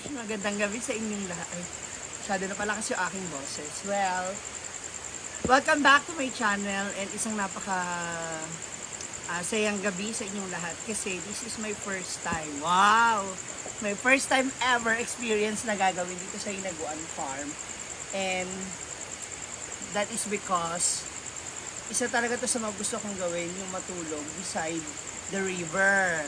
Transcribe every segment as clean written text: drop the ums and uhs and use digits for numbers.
Magandang gabi sa inyong lahat. Ay, masyado na palakas yung aking boses. Well, welcome back to my channel and isang sayang gabi sa inyong lahat kasi this is my first time. Wow! My first time ever experience na gagawin dito sa Hinaguan Farm. And that is because isa talaga to sa mga gusto kong gawin, yung matulog beside the river.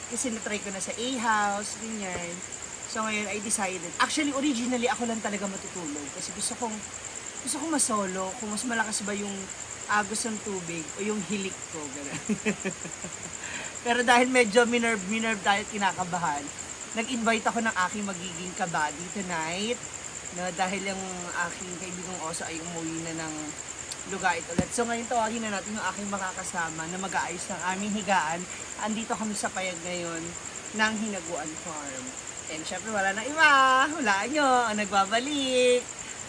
Kasi na-try ko na sa A-house, ganyan. So ngayon I decided, actually originally ako lang talaga matutulog kasi gusto kong masolo kung mas malakas ba yung agos ng tubig o yung hilik ko. Pero dahil medyo minerve dahil kinakabahan, nag-invite ako ng aking magiging kabady tonight. No, dahil yung aking kaibigang oso ay umuwi na ng lugait ulit. So ngayon tawagin na natin yung aking makakasama na mag-aayos ng aming higaan. Andito kami sa payag ngayon ng Hinaguan Farm. And syempre wala na iba. Wala nyo. Ang nagbabalik.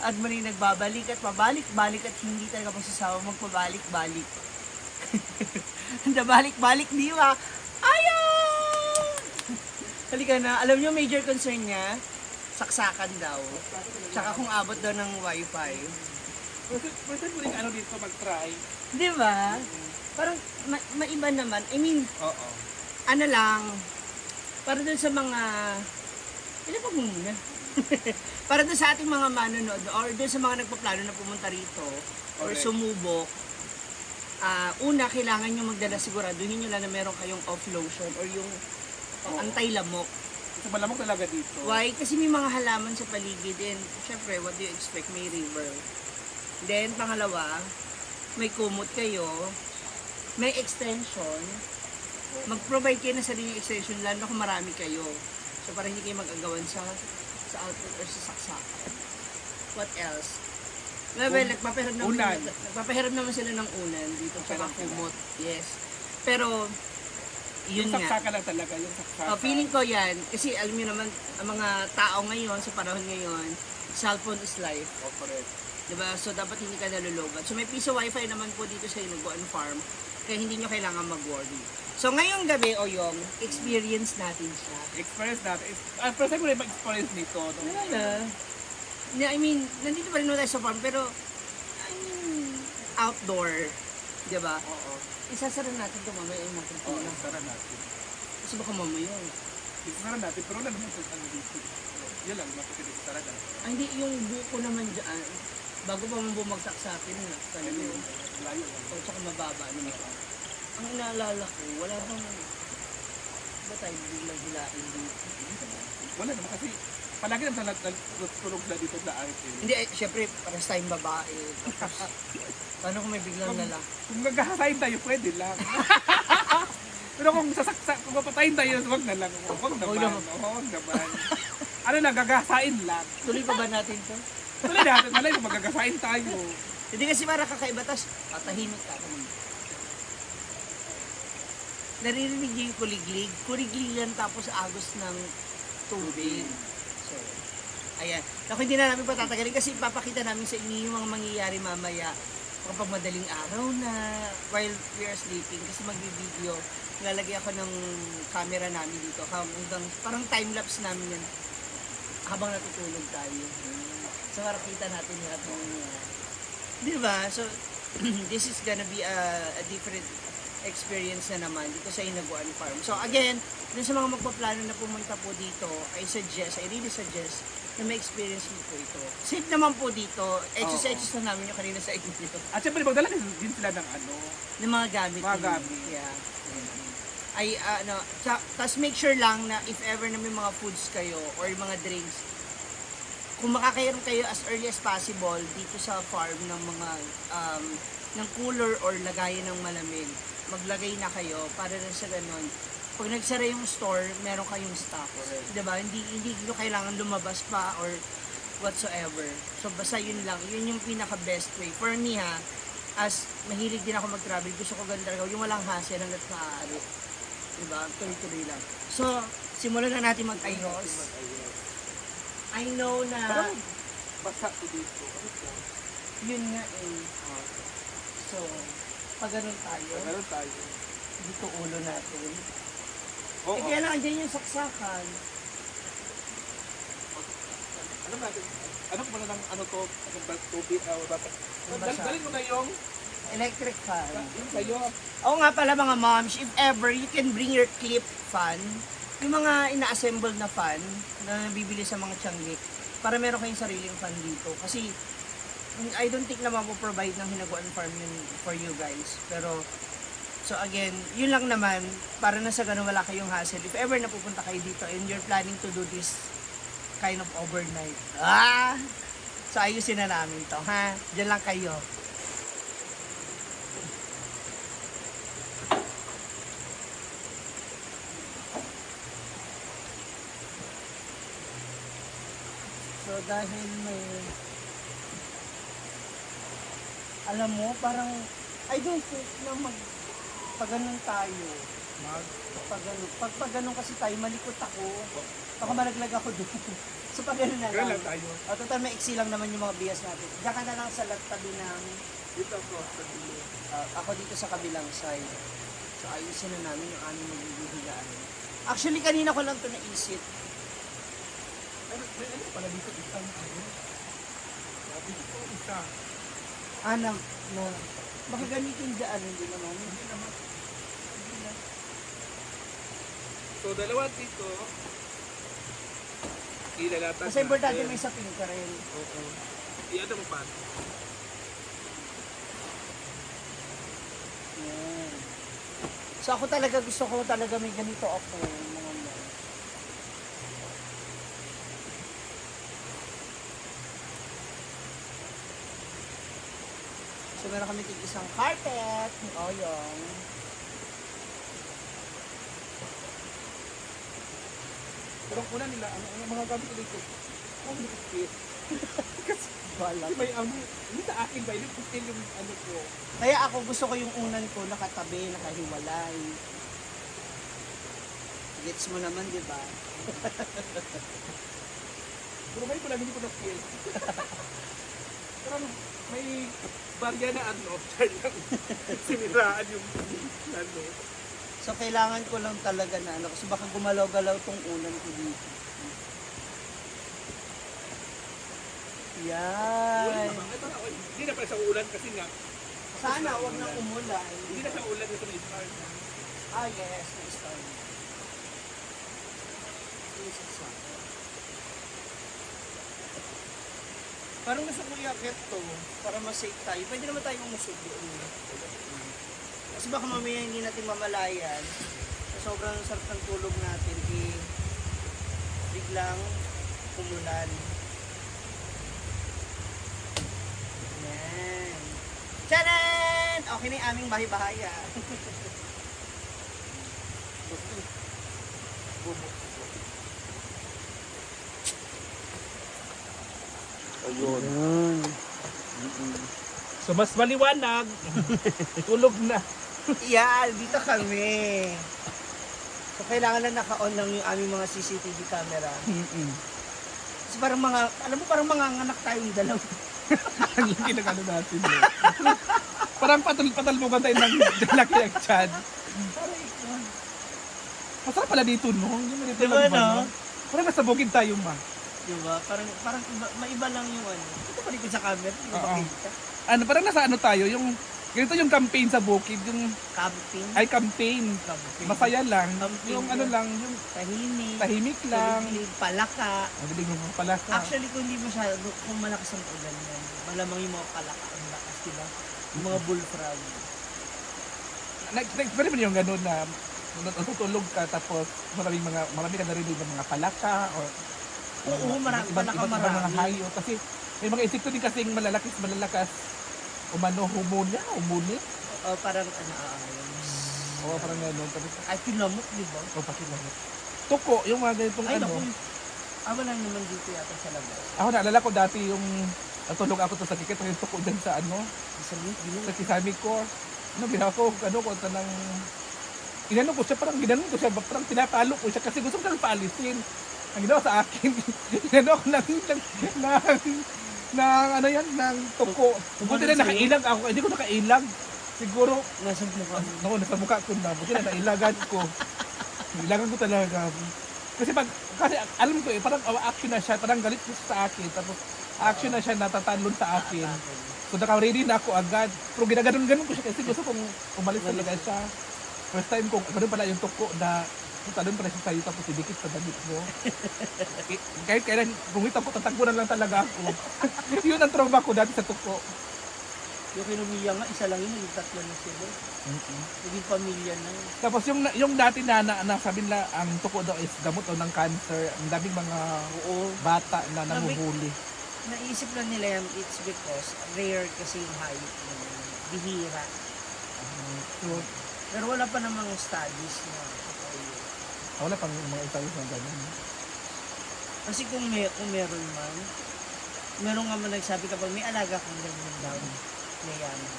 At muli nagbabalik at pabalik-balik at hindi talaga masasawa magpabalik-balik. Balik-balik di ba? Ayaw! Halika na. Alam nyo major concern niya? Saksakan daw. Tsaka kung abot daw ng wifi. Pwede mo rin dito mag-try. Di ba? Parang maiba naman. I mean, Oo. ano lang, para dun sa mga, ilan pa muna? Para dun sa ating mga manonood or dun sa mga nagpaplano na pumunta rito or Correct. sumubok, una, kailangan nyo magdala siguraduhin nyo lang na meron kayong off lotion or yung anti-lamok. Kasi malamok talaga dito. Why? Kasi may mga halaman sa paligid and syempre, what do you expect? May river. Then, pangalawa, may kumot kayo, may extension, mag-provide kayo na sariling extension, lalo kung marami kayo. So, para hindi kayo mag-agawan sa outlet or sa saksakan. What else? Well, nagpapahiram naman sila ng unan dito sa kumot. Yes. Pero, yun Yung nga. saksaka lang talaga, yung saksaka. Feeling ko yan, kasi alam niyo naman, ang mga tao ngayon, sa panahon ngayon, cellphone is life. Correct. Diba? So, dapat hindi ka nalulubat. So, may piso wifi naman po dito sa Hinaguan Farm. Kaya hindi nyo kailangan mag-worry. So, ngayong gabi, Oyong, experience natin siya. Experience natin. First time ko rin mag-experience nito. I mean, nandito pa rin tayo sa farm, pero, I mean, outdoor. Diba? Oo. Isasara natin ito mamaya yung natin Oo, pila. sara natin. Kasi baka mamaya. Sara natin, pero wala naman kung ano dito. Yan lang, matutuloy ko talaga. Hindi, yung buko naman dyan, bago pa man bumagsak sa akin na, talaga yun. Layo lang. O, tsaka mababa naman. Ang inaalala ko, wala bang, ba tayo biglang hilain dito? Wala naman kasi, palagi naman tulog na dito sa arte. Hindi, syempre, paras tayong babae. Tapos, paano kung may biglang lalaki? Kung gagahasayin tayo, pwede lang. Pero kung kung papatayin tayo, wag na lang. Wag naman. Wag naman. Ano lang, gagasain lang. Tuloy pa ba natin to? Tuloy natin, malay mo, magagasain tayo. Hindi kasi para kakaiba, tapos patahimik ka. Naririnig niyo yung kuliglig? Kuligligan tapos agos ng tubig. So, ayan. Naku, hindi na namin patatagalin kasi ipapakita namin sa inyo yung mga mangyayari mamaya kapag madaling araw na while we are sleeping kasi magbi-video. Lalagay ako ng camera namin dito hanggang parang time-lapse namin yan habang natutulog tayo. So, makikita natin lahat ng di ba? So, this is gonna be a different experience na naman dito sa Hinaguan Farm. So, again, dun sa mga magpaplano na pumunta po dito, I really suggest na may experience mo po ito. Safe naman po dito. Etchos na namin yung kanina sa inyo. At syempre, magdala din sila ng ano. Ng mga gamit. Mga gamit. Yeah. Ay, tapos make sure lang na if ever na may mga foods kayo or mga drinks, kung makakairam kayo as early as possible dito sa farm ng mga ng cooler or lagayan ng malamig, maglagay na kayo para rin sa ganun. Pag nagsara yung store, meron kayong stock. Diba? Hindi nyo kailangan lumabas pa or whatsoever. So basta yun lang. Yun yung pinaka best way. For me as mahilig din ako mag-travel, gusto ko ganun talaga. Yung walang hassle hanggat maaari. Diba? Tuloy-tuloy lang. So, simulan na natin mag-ayos. I know na Basa ko dito. yun nga eh. So, pag ganun tayo, Meron tayo. dito ulo natin. Oo. Eh kaya lang andyan yung saksakan. Alam natin, ano kung ano ng ano to, ang tubig, dalhin mo na yung Electric fan. yung sa'yo. Oo nga pala mga moms, if ever, you can bring your clip fan. Yung mga ina-assemble na fan na bibili sa mga Tianggik para meron kayong sariling fan dito. Kasi I don't think na mapoprovide ng Hinaguan Farm yun for you guys. Pero, so again, yun lang naman, para na sa ganun wala kayong hassle. If ever napupunta kayo dito and you're planning to do this kind of overnight. So ayusin na namin to, ha? Diyan lang kayo. So dahil may alam mo, parang I don't think na pag ganun tayo. Pag ganun kasi tayo, malikot ako. Baka malaglag ako doon. So pag ganun na Kaya lang. lang tayo. Total maiksi lang naman yung mga bias natin. Diyan ka na lang sa tabi ng Dito ako, sa dulo. ako dito sa kabilang side. So ayusin na namin yung aming magbibihigaan. Actually kanina ko lang to naisip. May ano pala dito, isang ano. Sabi dito, isa. Na baka gamitin dyan, hindi naman. Hindi naman. So, dalawa dito. Ilalatan Kasi importante may sapin ka rin. Oo. I-ano mo pa? Yan. So ako talaga gusto ko talaga may ganito ako. Mga mo. So meron kami tig isang carpet. O yung. Pero una nila, ang mga gamit ko dito. Ang lipstick. Kasi Wala. may hindi sa akin ba, lipstick yung ano ko. Kaya ako gusto ko yung unan ko nakatabi, nakahiwalay. Gets mo naman, di ba? Pero may pala, hindi ko na-feel. Pero may barya na ano, lang siniraan yung ano. So kailangan ko lang talaga na ano kasi baka gumalaw-galaw tong unan ko dito. Ulan Yan. naman. Ay, parang, hindi na pala sa ulan kasi nga. Sana wag nang umulan. Hindi na sa ulan ito na start na. Yes, may start. Parang gusto ko i-akit to para mas-safe tayo. Pwede naman tayo umusog doon. Kasi baka mamaya hindi natin mamalayan. Sa sobrang sarap ng tulog natin, biglang umulan. Yan. Tcharan! Okay na yung aming bahay-bahaya. Ayun. So mas maliwanag. Tulog na. Yeah, dito kami. So kailangan na naka-on lang yung aming mga CCTV camera. Kasi parang mga, alam mo parang mga anak tayong dalawa. Ang laki ng ano natin. Parang patal mo tayo ng laki ng tiyan. Masarap pala dito, no? Yung dito Diba, lang ba, no? Parang nasa bukid tayo, ma. Diba? Parang iba, maiba lang yung ano. Ito pa rin sa camera, hindi Oo. makita. Ano, parang nasa ano tayo, yung ganito yung campaign sa bukid, yung Camping. campaign. Camping. Masaya lang. Camping Yung yun. ano lang, yung Tahimik. tahimik lang. Kuliglig, palaka. Madaling mo pala ka. Actually, kung hindi masyado, kung malakas ang ulan yan, malamang yung mga palaka ang lakas, diba? Yung mga bullfrog. Na-experiment yung gano'n na natutulog ka tapos marami ka narinig ng mga palaka or Oo, marami, palaka ibang mga marami. hayop kasi may mga insekto din kasing malalakas umano humuli. Parang ano, Oo, parang gano'n. Tapos, ay, pinamot, diba? pati lang. Tuko, yung mga ganitong Ay, ano. naku. Wala naman dito yata sa labas. Ako naalala ko dati yung natulog ako to sa kikit yung tuko dyan sa ano, Sa link, sa kisami ko. Ano, ginawa ko, konta ng inano ko siya, parang ginanon ko siya, parang pinapalo ko siya kasi gusto ko lang paalisin. Ang ginawa sa akin, inano ko ng ano yan, ng tuko. Buti na nakailag ako, hindi ko nakailag. Siguro, nasa mukha mo. nasa mukha ko na, buti na nailagan ko. Nailagan ko talaga. Kasi alam ko parang action na siya, parang galit siya sa akin, tapos action na siya, natatalon sa akin. So naka-ready na ako agad. Pero ginaganon-ganon ko siya kasi gusto kong umalis talaga siya. First time ko, ganun pala yung tuko na talon pala siya sa'yo tapos idikit sa damit mo. Kahit kailan, bumita ko, tatagpunan lang talaga ako. Yun ang trauma ko dati sa tuko. Yung kinumiya nga, isa lang yun, naging tatlo na sila. Naging pamilya na. Tapos yung dati na sabi nila ang tuko daw is gamot daw ng cancer. Ang daming mga bata na nanguhuli. Naisip lang nila yan, it's because rare kasi yung hayop na bihira. Pero wala pa namang studies na totoo yun. Wala pang mga studies na ganun. Kasi kung meron man, meron nga man nagsabi kapag may alaga kang ganyan daw, mayaman.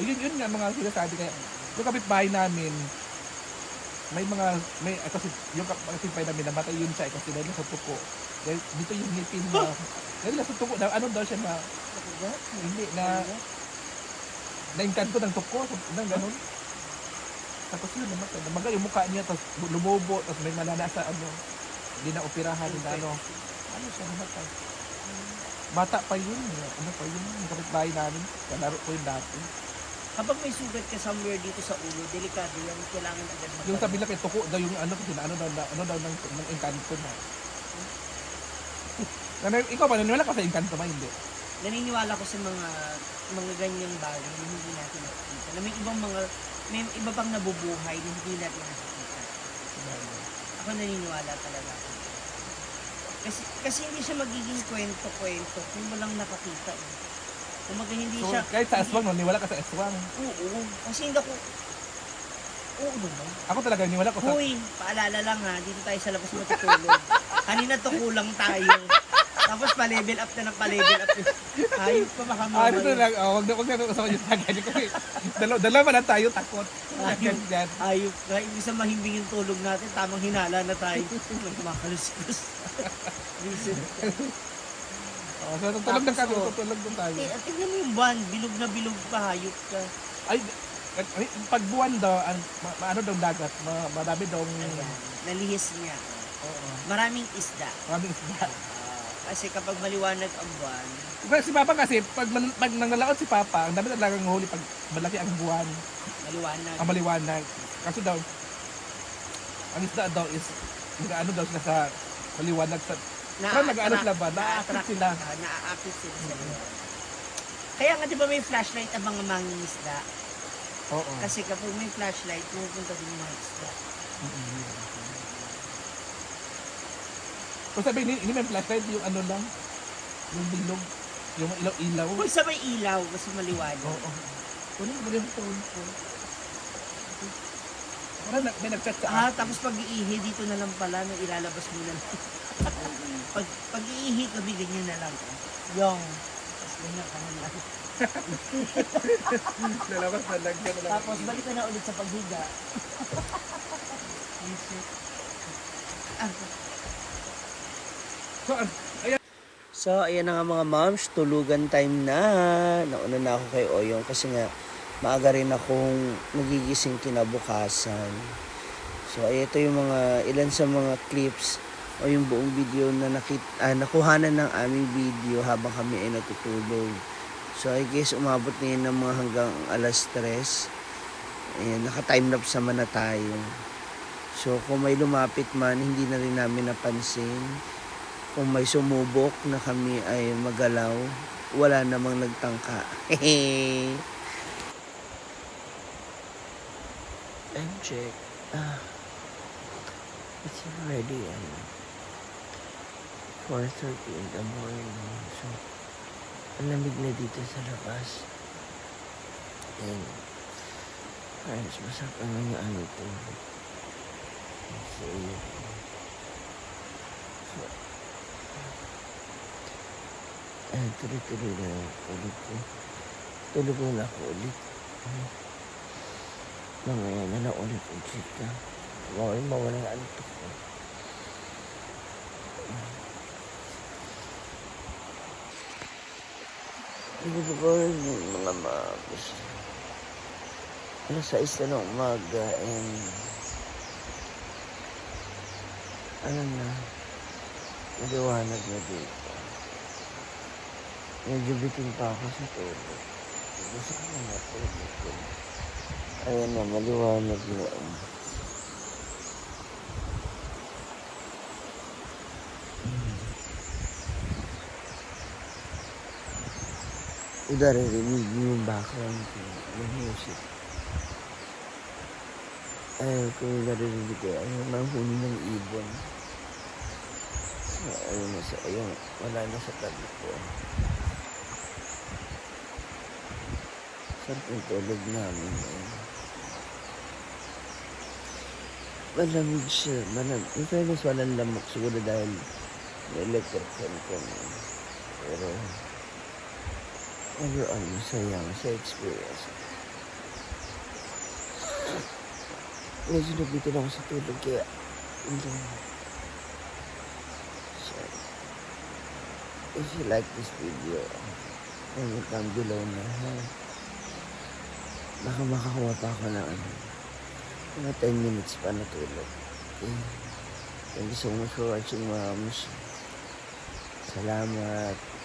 Yun nga mga sinasabi kaya yung kapitbahay namin may kasi yung kapitbahay namin namatay yun siya kasi dahil sa tuko. Dahil dito yung ngipin na dahil sa tuko na ano daw siya na hindi na naingkanto ng tuko ng ganun. Tapos yun namatay. Namaga yung mukha niya tapos lumobo tapos may malala sa hindi na operahan na ano siya namatay. Bata pa yun. Ano pa yun? Yung kapitbahay namin. Kalaro ko yun dati. Kapag may sugat ka somewhere dito sa ulo, delikado yan. Kailangan agad magpahinga. Yung sabi lang kay tuko daw yung kasi ano daw ng engkanto na. Ikaw ba naniwala ka sa engkanto ba? Hindi. Naniniwala ko sa mga ganyang bagay na hindi natin nakikita. Na may iba pang nabubuhay na hindi natin nakikita. Ako naniniwala talaga ako. Kasi hindi siya magiging kwento-kwento kung walang nakakita. Kung hindi so, siya... kahit sa aswang, naniwala ka sa aswang? Oo. Kasi hindi ako... Oo naman. Ako talaga, naniwala ko sa... Hoy, paalala lang ha, dito tayo sa labas matutulog. Kanina to kulang tayo. Tapos pa-level up na ng pa-level up. Ayos pa baka mamaya. Dito lang, wag na sa kanya ganyan kasi dalawa na tayo takot. Ganyan. Ayop ka, ibig sa mahimbing yung tulog natin, tamang hinala na tayo. Magmakaluskus. So tutulog na kami, tutulog na tayo. Tingnan mo yung buwan, bilog na bilog pa, hayop ka. Ay, pag buwan daw, ano daw dagat, marami daw... Nalihis niya. Oo. Maraming isda. Maraming isda. Kasi kapag maliwanag ang buwan... Pero si Papa kasi, pag nangalaot si Papa, ang dami talagang huli pag malaki ang buwan. Maliwanag. Ang maliwanag. Kasi daw, ang isda daw is, nag-ano daw sila sa maliwanag sa... Pero nag-ano sila ba? Na-attract sila. Na-attract sila. Kaya nga di ba may flashlight ang mga mangingisda? Oo. Kasi kapag may flashlight, pupunta din yung mga isda. Kung sabi, hindi may flashlight, yung ano lang, yung bilog, yung ilaw-ilaw. Kung sa may ilaw, kasi maliwanag. Oo. Kunin mo yung phone ko. Parang may nag-chat sa akin. Tapos pag iihi, dito na lang pala, nang ilalabas mo na lang. pag iihi kami, ganyan na lang. Yung. Tapos ganyan ka na lang. Lalabas na lang. Tapos balik ka na ulit sa paghiga. So, ayan na nga mga moms, tulugan time na. Nauna na ako kay Oyong kasi nga maaga rin akong magigising kinabukasan. So, ito yung ilan sa mga clips o yung buong video na nakuhanan ng aming video habang kami ay natutulog. So, I guess umabot na yun ng mga hanggang alas 3. Ayan, naka-timelapse naman na tayo. So, kung may lumapit man, hindi na rin namin napansin. Kung may sumubok na kami ay magalaw, wala namang nagtangka. Time check. It's already 4:30 in the morning. So, ang lamig na dito sa labas. And, ayos, masarap naman yung ano ito. Tuloy-tuloy na tulog ko. Tulog na ako ulit. Mamaya na lang ulit ang chika. Mawala ang antok ko. Good morning mga mabos. Alas 6 na ng umaga and ano na, maliwanag na dito. Medyo bitin pa ako sa tulog. Gusto ko na matulog ko. Ayan na, maliwanag na. Naririnig niyo yung background ko, yung music. Ayaw ko naririnig ko, ayaw manghuni ng ibon. Ayun, wala na sa tabi ko. Sarap yung tulog namin. Malamig siya, malamig. In fairness, walang lamok. Siguro dahil may electric fan kami. Pero, overall, masaya sa experience. Medyo nabitin ako sa tulog kaya hindi. So, if you like this video, comment down below na baka makakuha pa ako ng mga 10 minutes pa na tulog. Okay. Thank you so much for watching, moms. Salamat.